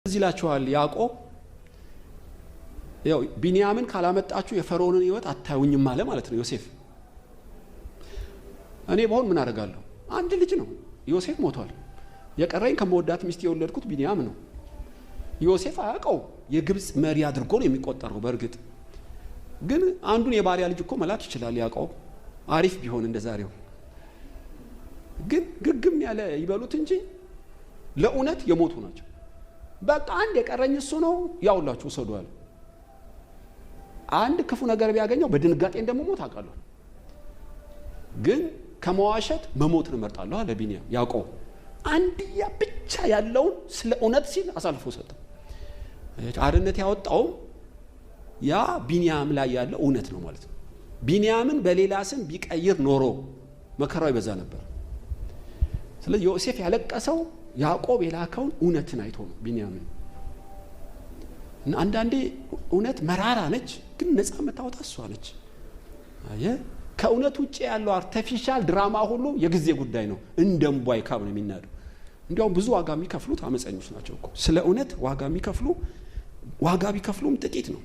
እዚህ ይላችኋል ያዕቆብ ያው ቢንያምን ካላመጣችሁ የፈርዖንን ሕይወት አታዩኝም አለ ማለት ነው ዮሴፍ። እኔ በሆን ምን አደርጋለሁ? አንድ ልጅ ነው፣ ዮሴፍ ሞቷል። የቀረኝ ከመወዳት ሚስት የወለድኩት ቢንያም ነው። ዮሴፍ አያውቀው፣ የግብፅ መሪ አድርጎ ነው የሚቆጠረው። በእርግጥ ግን አንዱን የባሪያ ልጅ እኮ መላክ ይችላል ያዕቆብ፣ አሪፍ ቢሆን እንደ ዛሬው። ግን ግግም ያለ ይበሉት እንጂ ለእውነት የሞቱ ናቸው። በቃ አንድ የቀረኝ እሱ ነው፣ ያውላችሁ ውሰዱ አለ። አንድ ክፉ ነገር ቢያገኘው በድንጋጤ እንደምሞት አውቃለሁ፣ ግን ከመዋሸት መሞትን እመርጣለሁ አለ ቢንያም። ያዕቆብ አንድያ ብቻ ያለውን ስለ እውነት ሲል አሳልፎ ሰጠ። አርነት ያወጣውም ያ ቢንያም ላይ ያለው እውነት ነው ማለት ነው። ቢንያምን በሌላ ስም ቢቀይር ኖሮ መከራው ይበዛ ነበር። ስለዚህ ዮሴፍ ያለቀሰው ያዕቆብ የላከውን እውነትን አይቶ ነው ቢንያምን። እና አንዳንዴ እውነት መራራ ነች፣ ግን ነፃ የምታወጣ እሷ ነች። አየህ፣ ከእውነት ውጭ ያለው artificial ድራማ ሁሉ የጊዜ ጉዳይ ነው። እንደ እምቧይ ካብ ነው የሚናደው። እንዲያውም ብዙ ዋጋ የሚከፍሉት አመፀኞች ናቸው እኮ። ስለ እውነት ዋጋ የሚከፍሉ ዋጋ ቢከፍሉም ጥቂት ነው።